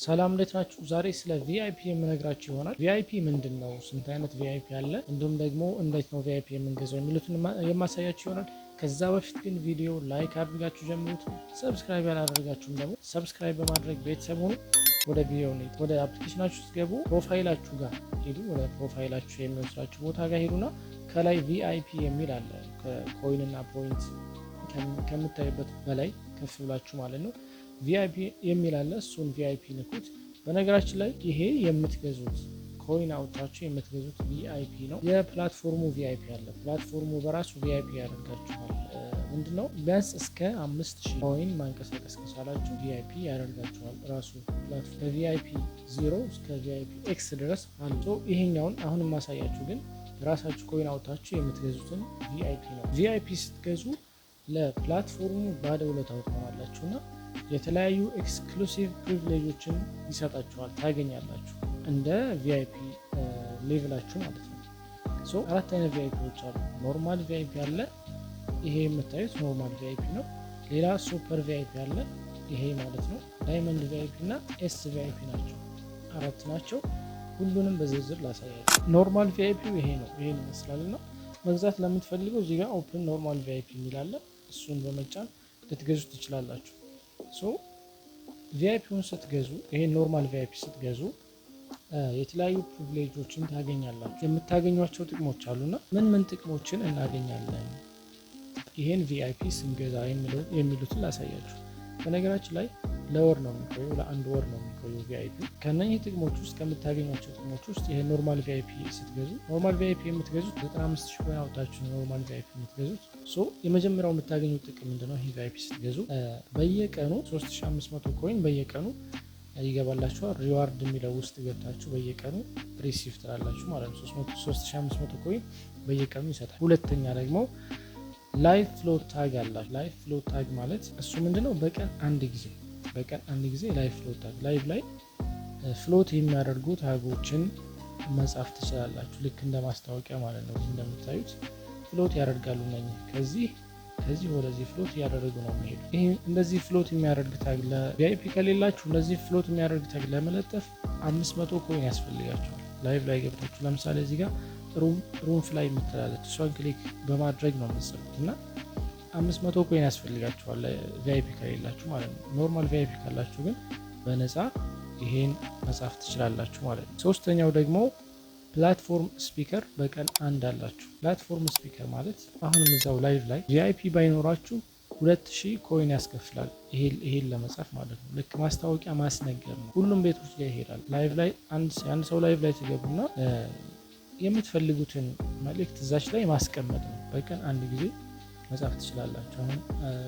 ሰላም፣ እንዴት ናችሁ? ዛሬ ስለ VIP የምነግራችሁ ይሆናል። VIP ምንድን ነው? ስንት አይነት VIP አለ? እንዲሁም ደግሞ እንዴት ነው VIP የምንገዛው የሚሉትን የማሳያችሁ ይሆናል። ከዛ በፊት ግን ቪዲዮ like አድርጋችሁ ጀምሩት። Subscribe ያላደረጋችሁም ደግሞ subscribe በማድረግ ቤተሰብ ሁኑ። ወደ ቪዲዮ እንሂድ። ወደ application ኣችሁ ስትገቡ profile ኣችሁ ጋር ሂዱ። ወደ profile ኣችሁ የሚወስዳችሁ ቦታ ጋር ሂዱና ከላይ VIP የሚል አለ። ከ coin እና point ከምታዩበት በላይ ከፍ ብላችሁ ማለት ነው። VIP የሚል አለ። እሱን VIP ንኩት። በነገራችን ላይ ይሄ የምትገዙት coin አውጥታችሁ የምትገዙት VIP ነው። የ platform ኡ VIP አለ። Platform ኡ በራሱ VIP ያደርጋችኋል። ምንድነው? ቢያንስ እስከ 5000 coin ማንቀሳቀስ ከቻላችሁ VIP ያደርጋችኋል። ራሱ ከ VIP 0 እስከ VIP X ድረስ አሉ። ይሄኛውን አሁን የማሳያችሁ ግን ራሳችሁ coin አውጥታችሁ የምትገዙትን VIP ነው። VIP ስትገዙ ለ platform ኡ ባለውለታው ትሆናላችሁ እና የተለያዩ exclusive privilege ኦችን ይሰጣችኋል፣ ታገኛላችሁ እንደ VIP level ኣችሁ ማለት ነው። So አራት አይነት VIP ዎች አሉ። Normal VIP አለ። ይሄ የምታዩት normal VIP ነው። ሌላ super VIP አለ፣ ይሄ ማለት ነው። Diamond VIP እና S VIP ናቸው። አራት ናቸው። ሁሉንም በዝርዝር ላሳያችሁ። Normal VIP ይሄ ነው። ይሄን ይመስላል እና መግዛት ለምትፈልገው እዚህ ጋር open normal VIP የሚል አለ። እሱን በመጫን ልትገዙ ትችላላችሁ። So VIP ውን ስትገዙ፣ ይሄን normal VIP ስትገዙ የተለያዩ privilege ኦችን ታገኛላችሁ። የምታገኟቸው ጥቅሞች አሉና ምን ምን ጥቅሞችን እናገኛለን ይሄን VIP ስንገዛ የሚሉትን ላሳያችሁ። በነገራችን ላይ ለወር ነው የሚቆየው፣ ለአንድ ወር ነው የሚቆየው VIP። ከነኚህ ጥቅሞች ውስጥ፣ ከምታገኟቸው ጥቅሞች ውስጥ ይሄ normal VIP ስትገዙ፣ normal VIP የምትገዙት 95 ሺህ coin አውጥታችሁ normal VIP የምትገዙት። So የመጀመሪያው የምታገኙት ጥቅም ምንድነው? ይሄ VIP ስትገዙ በየቀኑ 3500 coin በየቀኑ ይገባላችኋል። Reward የሚለው ውስጥ ገብታችሁ በየቀኑ receive ትላላችሁ ማለት ነው። 3500 coin በየቀኑ ይሰጣል። ሁለተኛ ደግሞ live float tag አላችሁ። Live float tag ማለት እሱ ምንድነው? በቀን አንድ ጊዜ live float tag፣ live ላይ float የሚያደርጉ tag ኦችን መጻፍ ትችላላችሁ። ልክ እንደ ማስታወቂያ ማለት ነው። እንደምታዩት float ያደርጋሉ። እነኚህ ከዚህ ወደዚህ float እያደረጉ ነው የሚሄዱ። ይህ እንደዚህ float የሚያደርግ tag ለ VIP ከሌላችሁ እንደዚህ float የሚያደርግ tag ለመለጠፍ 500 coin ያስፈልጋችኋል። Live ላይ ገብታችሁ ለምሳሌ እዚህ ጋር room fly የምትላለች፣ እሷን click በማድረግ ነው የምትጽፉት እና 500 coin ያስፈልጋችኋል VIP ከሌላችሁ ማለት ነው። Normal VIP ካላችሁ ግን በነፃ ይሄን መጻፍ ትችላላችሁ ማለት ነው። ሶስተኛው ደግሞ platform speaker በቀን አንድ አላችሁ። Platform speaker ማለት አሁንም እዛው live ላይ VIP ባይኖራችሁ 2000 coin ያስከፍላል። ይሄን ለመጻፍ ማለት ነው። ልክ ማስታወቂያ ማስነገር ነው። ሁሉም ቤቶች ጋር ይሄዳል። Live ላይ አንድ ሰው live ላይ ትገቡና የምትፈልጉትን መልእክት እዛች ላይ ማስቀመጥ ነው። በቀን አንድ ጊዜ መጻፍ ትችላላችሁ። አሁን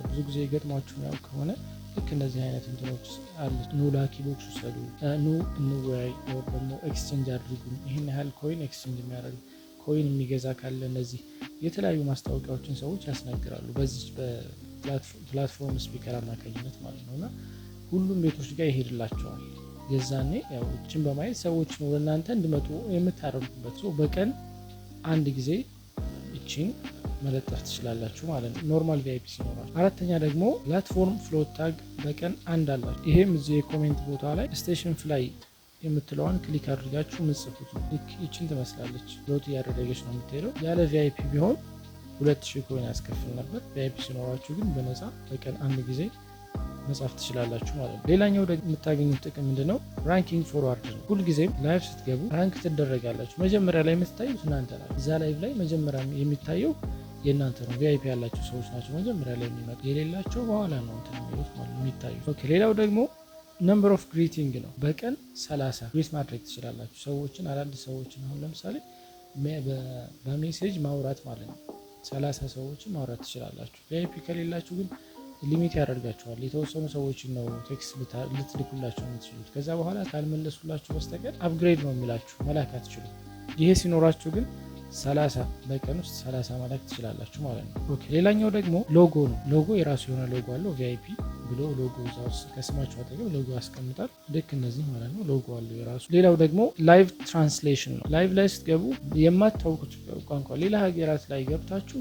ብዙ ጊዜ ገጥሟችሁ ያው ከሆነ ልክ እንደዚህ አይነት እንትኖች አሉ። ኑ lucky box ውሰዱ፣ ኑ እንወያይ፣ ወይ ደግሞ exchange አድርጉ፣ ይህን ያህል coin exchange የሚያደርግ coin የሚገዛ ካለ፣ እነዚህ የተለያዩ ማስታወቂያዎችን ሰዎች ያስነግራሉ በዚህ በ platform speaker አማካኝነት ማለት ነው እና ሁሉም ቤቶች ጋር ይሄድላቸዋል። የዛኔ ያው እችን በማየት ሰዎችን ወደ እናንተ እንዲመጡ የምታደርጉበት ሰው በቀን አንድ ጊዜ እቺን መለጠፍ ትችላላችሁ ማለት ነው። Normal VIP ሲኖራችሁ። አራተኛ ደግሞ platform float tag በቀን አንድ አላችሁ። ይሄም እዚህ የ comment ቦታ ላይ station fly የምትለዋን click አድርጋችሁ ምጽፉት ነው። ልክ ይችን ትመስላለች። Float እያደረገች ነው የምትሄደው። ያለ VIP ቢሆን 2000 coin ያስከፍል ነበር። VIP ሲኖራችሁ ግን በነፃ በቀን አንድ ጊዜ መጻፍ ትችላላችሁ ማለት ነው። ሌላኛው ደግሞ የምታገኙት ጥቅም ምንድነው? Ranking forward ነው። ሁልጊዜም live ስትገቡ rank ትደረጋላችሁ። መጀመሪያ ላይ የምትታዩት እናንተ ናችሁ። እዛ live ላይ መጀመሪያ የሚታየው የእናንተ ነው። VIP ያላቸው ሰዎች ናቸው መጀመሪያ ላይ የሚመጡ፣ የሌላቸው በኋላ ነው እንትን የሚሉት ማለት የሚታዩት። Okay፣ ሌላው ደግሞ number of greeting ነው። በቀን 30 greet ማድረግ ትችላላችሁ ሰዎችን፣ አዳዲስ ሰዎችን። አሁን ለምሳሌ በ message ማውራት ማለት ነው። 30 ሰዎችን ማውራት ትችላላችሁ። VIP ከሌላችሁ ግን limit ያደርጋችኋል። የተወሰኑ ሰዎችን ነው text ልትልኩላቸው የምትችሉት። ከዛ በኋላ ካልመለሱላችሁ በስተቀር upgrade ነው የሚላችሁ፣ መላክ አትችሉም። ይሄ ሲኖራችሁ ግን 30፣ በቀን ውስጥ 30 መላክ ትችላላችሁ ማለት ነው። Okay፣ ሌላኛው ደግሞ ሎጎ ነው። ሎጎ የራሱ የሆነ ሎጎ አለው። VIP ብሎ ሎጎ እዛ ውስጥ ከስማችሁ አጠገብ ሎጎ ያስቀምጣል። ልክ እንደዚህ ማለት ነው። ሎጎ አለው የራሱ። ሌላው ደግሞ live translation ነው። Live ላይ ስትገቡ የማታውቁት ቋንቋ ሌላ ሀገራት ላይ ገብታችሁ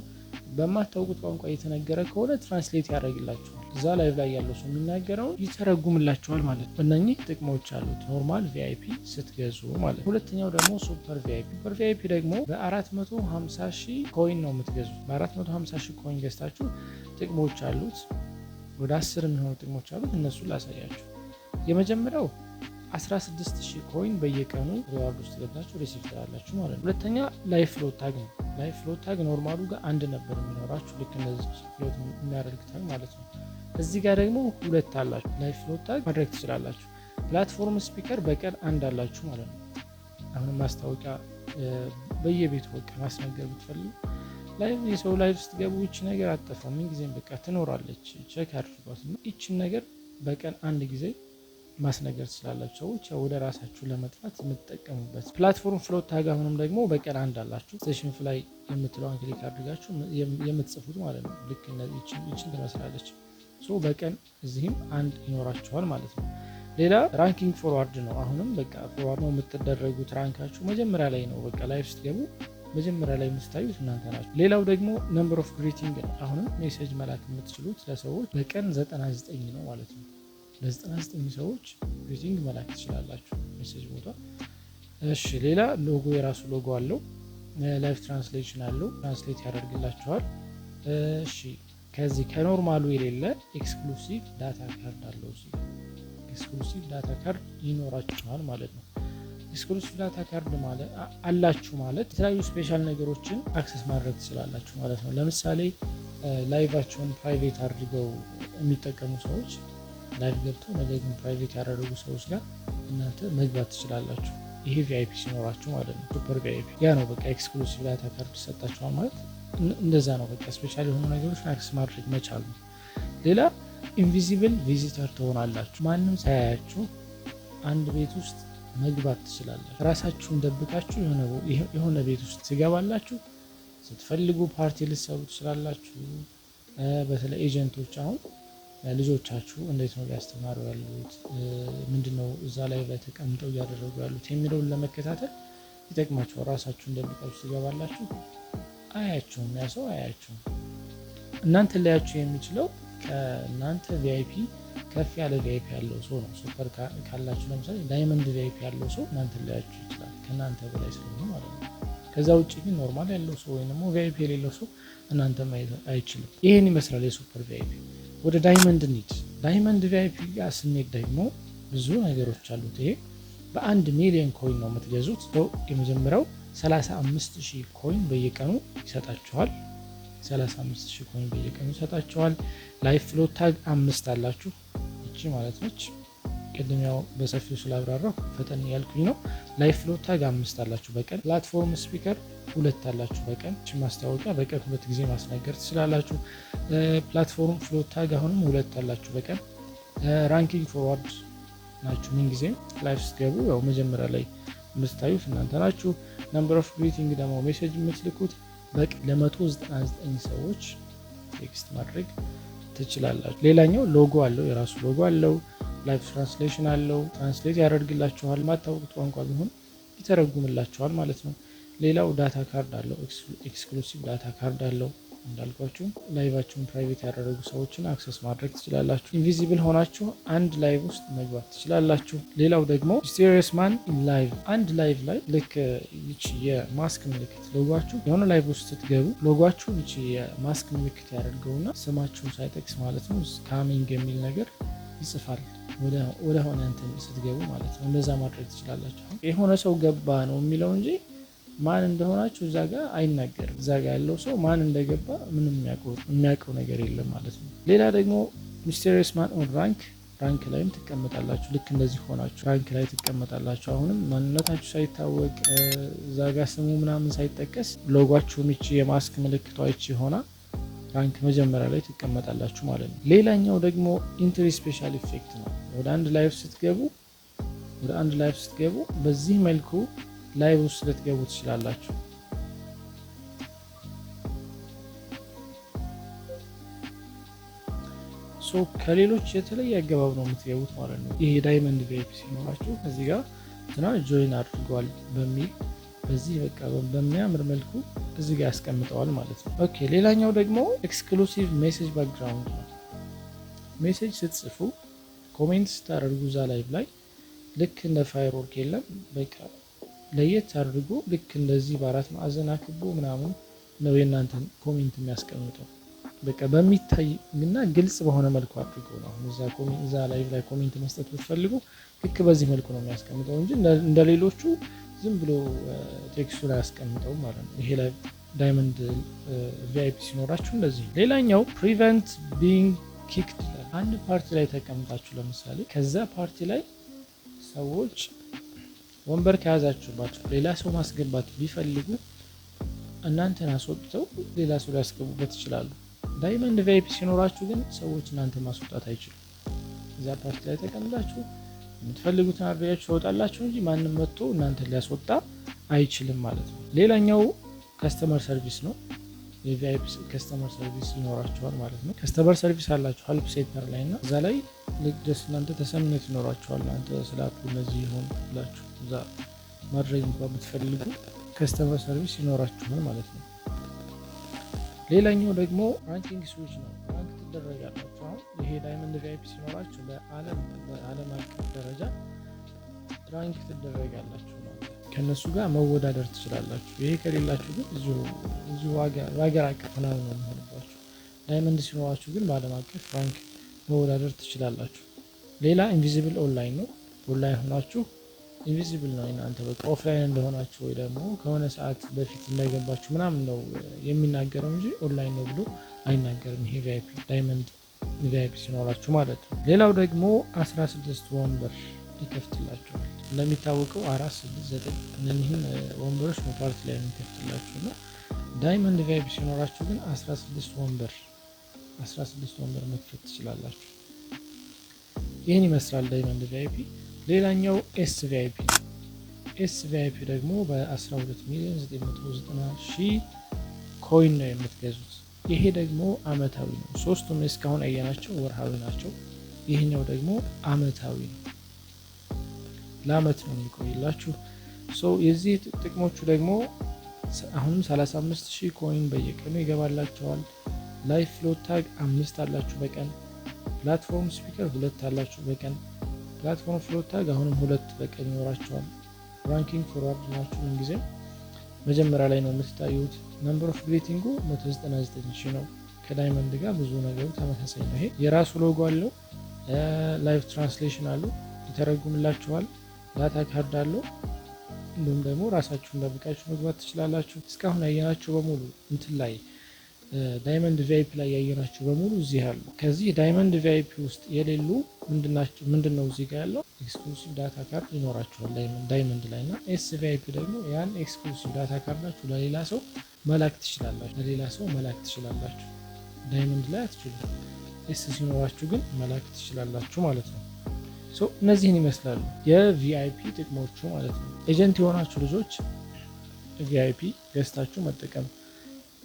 በማታውቁት ቋንቋ እየተነገረ ከሆነ translate ያደርግላችኋል። እዛ live ላይ ያለው ሰው የሚናገረውን ይተረጉምላችኋል ማለት ነው። እነኚህ ጥቅሞች አሉት normal VIP ስትገዙ ማለት ነው። ሁለተኛው ደግሞ super VIP። Super VIP ደግሞ በ450 ሺህ coin ነው የምትገዙት። በ450 ሺህ coin ገዝታችሁ ጥቅሞች አሉት። ወደ 10 የሚሆኑ ጥቅሞች አሉት። እነሱን ላሳያችሁ። የመጀመሪያው 16,000 coin በየቀኑ reward ውስጥ ገብታችሁ receive ትላላችሁ ማለት ነው። ሁለተኛ live float tag ነው። Live float tag normal ኡ ጋር አንድ ነበር የሚኖራችሁ፣ ልክ እንደዚህ float የሚያደርግ tag ማለት ነው። እዚህ ጋር ደግሞ ሁለት አላችሁ። Live float tag ማድረግ ትችላላችሁ። Platform speaker በቀን አንድ አላችሁ ማለት ነው። አሁንም ማስታወቂያ በየቤቱ በቃ ማስነገር ብትፈልጉ live የሰው live ስትገቡ ይቺ ነገር አትጠፋም፣ ምን ጊዜም በቃ ትኖራለች። Check አድርጓት እና ይችን ነገር በቀን አንድ ጊዜ ማስነገር ትችላላችሁ። ሰዎች ወደ ራሳችሁ ለመጥራት የምትጠቀሙበት platform float tag አሁንም ደግሞ በቀን አንድ አላችሁ። Station fly የምትለዋን click አድርጋችሁ የምትጽፉት ማለት ነው። ልክ ይችን ትመስላለች። So በቀን እዚህም አንድ ይኖራችኋል ማለት ነው። ሌላ ranking forward ነው። አሁንም በቃ forward ነው የምትደረጉት። Rank ኣችሁ መጀመሪያ ላይ ነው። በቃ live ስትገቡ መጀመሪያ ላይ የምትታዩት እናንተ ናችሁ። ሌላው ደግሞ number of greeting ነው። አሁንም message መላክ የምትችሉት ለሰዎች በቀን 99 ነው ማለት ነው። ለ99 ሰዎች greeting መላክ ትችላላችሁ message ቦታ። እሺ፣ ሌላ ሎጎ፣ የራሱ ሎጎ አለው። Live translation አለው፣ translate ያደርግላችኋል። እሺ፣ ከዚህ ከ normal ኡ የሌለ exclusive data card አለው። እዚህ exclusive data card ይኖራችኋል ማለት ነው። Exclusive data card ማለት አላችሁ ማለት የተለያዩ special ነገሮችን access ማድረግ ትችላላችሁ ማለት ነው። ለምሳሌ live ኣቸውን private አድርገው የሚጠቀሙ ሰዎች፣ live ገብተው ነገር ግን private ያደረጉ ሰዎች ጋር እናንተ መግባት ትችላላችሁ። ይሄ VIP ሲኖራችሁ ማለት ነው። Super VIP ያ ነው። በቃ exclusive data card ይሰጣችኋል ማለት እንደዛ ነው። በቃ special የሆኑ ነገሮችን access ማድረግ መቻል ነው። ሌላ invisible visitor ትሆናላችሁ። ማንም ሳያያችሁ አንድ ቤት ውስጥ መግባት ትችላላችሁ። ራሳችሁን ደብቃችሁ የሆነ ቤት ውስጥ ትገባላችሁ። ስትፈልጉ ፓርቲ ልትሰሩ ትችላላችሁ። በተለይ agent ኦች አሁን ልጆቻችሁ እንዴት ነው ሊያስተማሩ ያሉት፣ ምንድነው እዛ ላይ ተቀምጠው እያደረጉ ያሉት የሚለውን ለመከታተል ይጠቅማችኋል። ራሳችሁን ደብቃችሁ ትገባላችሁ። አያችሁም፣ ያ ሰው አያችሁም። እናንተ ሊያያችሁ የሚችለው ከእናንተ VIP ከፍ ያለ VIP ያለው ሰው ነው። Super ካላችሁ ለምሳሌ diamond VIP ያለው ሰው እናንተ ሊያያችሁ ይችላል፣ ከእናንተ በላይ ስለሆነ ማለት ነው። ከዛ ውጭ ግን normal ያለው ሰው ወይም ደግሞ VIP የሌለው ሰው እናንተ ማየት አይችልም። ይህን ይመስላል የ super VIP። ወደ diamond እንሂድ። Diamond VIP ጋር ስንሄድ ደግሞ ብዙ ነገሮች አሉት። ይሄ በ1 ሚሊዮን coin ነው የምትገዙት። የመጀመሪያው 35 ሺህ coin በየቀኑ ይሰጣችኋል። 35 ሺህ coin በየቀኑ ይሰጣችኋል። Live float tag አምስት አላችሁ፣ ይቺ ማለት ነች። ቅድም ያው በሰፊው ስላብራራሁ ፈጠን እያልኩኝ ነው። Live float tag አምስት አላችሁ በቀን። Platform speaker ሁለት አላችሁ በቀን። ይቺ ማስታወቂያ በቀን ሁለት ጊዜ ማስነገር ትችላላችሁ። Platform float tag አሁንም ሁለት አላችሁ በቀን። Ranking forward ናችሁ ምን ጊዜም live ስትገቡ ያው መጀመሪያ ላይ የምትታዩት እናንተ ናችሁ። Number of greeting ደግሞ message የምትልኩት በቀን ለ199 ሰዎች text ማድረግ ትችላላችሁ። ሌላኛው ሎጎ አለው፣ የራሱ ሎጎ አለው። Live translation አለው፣ translate ያደርግላችኋል። ማታውቁት ቋንቋ ቢሆን ይተረጉምላችኋል ማለት ነው። ሌላው data card አለው፣ exclusive data card አለው። እንዳልኳችሁ live ኣችሁን private ያደረጉ ሰዎችን access ማድረግ ትችላላችሁ። Invisible ሆናችሁ አንድ live ውስጥ መግባት ትችላላችሁ። ሌላው ደግሞ mysterious man live፣ አንድ live ላይ ልክ ይቺ የማስክ ምልክት ሎጓችሁ የሆነ live ውስጥ ስትገቡ ሎጓችሁ ይቺ የማስክ ምልክት ያደርገውና ስማችሁን ሳይጠቅስ ማለት ነው scamming የሚል ነገር ይጽፋል ወደ ሆነ እንትን ስትገቡ ማለት ነው። እንደዛ ማድረግ ትችላላችሁ። የሆነ ሰው ገባ ነው የሚለው እንጂ ማን እንደሆናችሁ እዛ ጋር አይናገርም። እዛ ጋር ያለው ሰው ማን እንደገባ ምንም የሚያውቀው ነገር የለም ማለት ነው። ሌላ ደግሞ mysterious man on rank፣ rank ላይም ትቀመጣላችሁ። ልክ እንደዚህ ሆናችሁ rank ላይ ትቀመጣላችሁ። አሁንም ማንነታችሁ ሳይታወቅ፣ እዛ ጋር ስሙ ምናምን ሳይጠቀስ፣ ሎጓችሁም ይቺ የማስክ ምልክቷ ይቺ ሆና rank መጀመሪያ ላይ ትቀመጣላችሁ ማለት ነው። ሌላኛው ደግሞ entry special effect ነው። ወደ አንድ live ስትገቡ በዚህ መልኩ live ውስጥ ልትገቡ ትችላላችሁ። So ከሌሎች የተለየ አገባብ ነው የምትገቡት ማለት ነው። ይሄ diamond VIP ሲኖራችሁ እዚህ ጋር እንትና join አድርጓል በሚል በዚህ በቃ በሚያምር መልኩ እዚህ ጋር ያስቀምጠዋል ማለት ነው። Okay፣ ሌላኛው ደግሞ exclusive message background ነው። Message ስትጽፉ፣ comment ስታደርጉ እዛ live ላይ ልክ እንደ firework የለም፣ በቃ ለየት አድርጎ ልክ እንደዚህ በአራት ማዕዘን አክቦ ምናምን ነው የእናንተን comment የሚያስቀምጠው። በቃ በሚታይ እና ግልጽ በሆነ መልኩ አድርጎ ነው። አሁን እዛ live ላይ comment መስጠት ብትፈልጉ ልክ በዚህ መልኩ ነው የሚያስቀምጠው እንጂ እንደ ሌሎቹ ዝም ብሎ text ኡን አያስቀምጠውም ማለት ነው። ይሄ ላይ diamond VIP ሲኖራችሁ እንደዚህ። ሌላኛው prevent being kicked ይላል። አንድ ፓርቲ ላይ ተቀምጣችሁ ለምሳሌ ከዛ ፓርቲ ላይ ሰዎች ወንበር ከያዛችሁባቸው ሌላ ሰው ማስገባት ቢፈልጉ እናንተን አስወጥተው ሌላ ሰው ሊያስገቡበት ይችላሉ። Diamond VIP ሲኖራችሁ ግን ሰዎች እናንተን ማስወጣት አይችሉም። እዛ ፓርቲ ላይ ተቀምጣችሁ የምትፈልጉትን አድርጋችሁ ትወጣላችሁ እንጂ ማንም መጥቶ እናንተን ሊያስወጣ አይችልም ማለት ነው። ሌላኛው customer service ነው። የ VIP customer service ይኖራችኋል ማለት ነው። Customer service አላችሁ help center ላይ እና እዛ ላይ ደስ እናንተ ተሰሚነት ይኖራችኋል። እናንተ ስለ app ኡ እነዚህ ይሆን ብላችሁ እዛ ማድረግ እንኳ ብትፈልጉ customer service ይኖራችኋል ማለት ነው። ሌላኛው ደግሞ ranking switch ነው። Rank ትደረጋላችሁ። አሁን ይሄ diamond VIP ሲኖራችሁ በዓለም አቀፍ ደረጃ rank ትደረጋላችሁ ማለት ከእነሱ ጋር መወዳደር ትችላላችሁ። ይሄ ከሌላችሁ ግን እዚሁ በሀገር አቀፍ ምናምን ነው የሚሆንባችሁ። Diamond ሲኖራችሁ ግን በዓለም አቀፍ rank መወዳደር ትችላላችሁ። ሌላ invisible online ነው። ኦንላይን ሆናችሁ invisible ነው እናንተ፣ በቃ offline እንደሆናችሁ ወይ ደግሞ ከሆነ ሰዓት በፊት እንደገባችሁ ምናምን ነው የሚናገረው እንጂ ኦንላይን ነው ብሎ አይናገርም። ይሄ VIP diamond VIP ሲኖራችሁ ማለት ነው። ሌላው ደግሞ 16 ወንበር ይከፍትላችኋል። እንደሚታወቀው አራት፣ ስድስት፣ ዘጠኝ እነዚህን ወንበሮች ነው ፓርቲ ላይ የሚከፍትላችሁ እና diamond VIP ሲኖራችሁ ግን 16 ወንበር፣ 16 ወንበር መክፈት ትችላላችሁ። ይህን ይመስላል diamond VIP። ሌላኛው S VIP ነው። S VIP ደግሞ በ12 ሚሊዮን 990 ሺህ coin ነው የምትገዙት። ይሄ ደግሞ አመታዊ ነው። ሶስቱም እስካሁን ያየናቸው ወርሃዊ ናቸው። ይህኛው ደግሞ አመታዊ ነው። ለአመት ነው የሚቆይላችሁ። So የዚህ ጥቅሞቹ ደግሞ አሁንም 35 ሺህ coin በየቀኑ ይገባላችኋል። Live float tag አምስት አላችሁ በቀን። Platform speaker ሁለት አላችሁ በቀን። Platform float tag አሁንም ሁለት በቀን ይኖራችኋል። Ranking forward ናችሁ፣ ምንጊዜም መጀመሪያ ላይ ነው የምትታዩት። Number of greeting ኡ 199 ሺህ ነው። ከ diamond ጋር ብዙ ነገሩ ተመሳሳይ ነው። ይሄ የራሱ ሎጎ አለው። Live translation አለው፣ ይተረጉምላችኋል። Data card አለው። እንዲሁም ደግሞ ራሳችሁን ደብቃችሁ መግባት ትችላላችሁ። እስካሁን ያየናቸው በሙሉ እንትን ላይ diamond VIP ላይ ያየናቸው በሙሉ እዚህ አሉ። ከዚህ diamond VIP ውስጥ የሌሉ ምንድን ነው? እዚህ ጋር ያለው exclusive data card ይኖራችኋል diamond ላይ እና S VIP ደግሞ ያን exclusive data card ኣችሁ ለሌላ ሰው መላክ ትችላላችሁ። ለሌላ ሰው መላክ ትችላላችሁ። Diamond ላይ አትችሉም። S ሲኖራችሁ ግን መላክ ትችላላችሁ ማለት ነው። እነዚህን ይመስላሉ የ VIP ጥቅሞቹ ማለት ነው። Agent የሆናችሁ ልጆች VIP ገዝታችሁ መጠቀም፣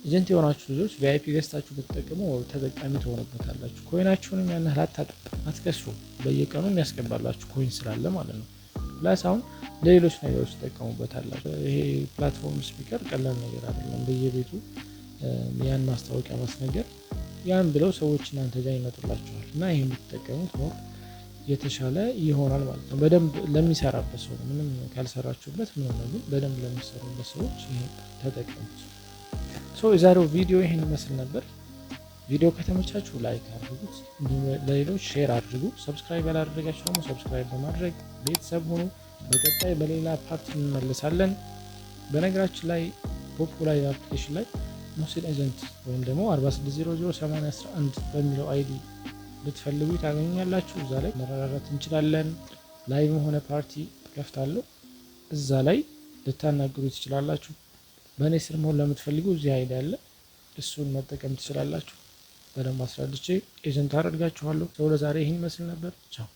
agent የሆናችሁ ልጆች VIP ገዝታችሁ ብትጠቀሙ ተጠቃሚ ትሆኑበታላችሁ። Coin ኣችሁንም ያን ያህል አትከስሩም። በየቀኑ የሚያስገባላችሁ coin ስላለ ማለት ነው። Plus አሁን ለሌሎች ነገሮች ትጠቀሙበታላችሁ። ይሄ platform speaker ቀላል ነገር አይደለም። በየቤቱ ያን ማስታወቂያ ማስነገር፣ ያን ብለው ሰዎች እናንተ ጋር ይመጡላችኋል እና ይህን ብትጠቀሙት more የተሻለ ይሆናል ማለት ነው። በደንብ ለሚሰራበት ሰው ነው። ምንም ካልሰራችሁበት ምንም ነው፣ ግን በደንብ ለሚሰሩበት ሰዎች ይሄን ተጠቀሙት። So የዛሬው ቪዲዮ ይህን ይመስል ነበር። ቪዲዮ ከተመቻችሁ like አድርጉት፣ እንዲሁም ለሌሎች share አድርጉ። Subscribe ያላደረጋችሁ ደግሞ subscribe በማድረግ ቤተሰብ ሁኑ። በቀጣይ በሌላ part እንመለሳለን። በነገራችን ላይ ፖፖ ላይ application ላይ ሙህሲን agent ወይም ደግሞ 4600 በሚለው ID ብትፈልጉ ታገኙኛላችሁ። እዛ ላይ መረዳዳት እንችላለን። Live ም ሆነ ፓርቲ ከፍታለሁ። እዛ ላይ ልታናግሩ ትችላላችሁ። በእኔ ስር መሆን ለምትፈልጉ እዚህ ID አለ፣ እሱን መጠቀም ትችላላችሁ። በደንብ አስረድቼ agent አደርጋችኋለሁ። So ለዛሬ ይህን ይመስል ነበር። ቻው።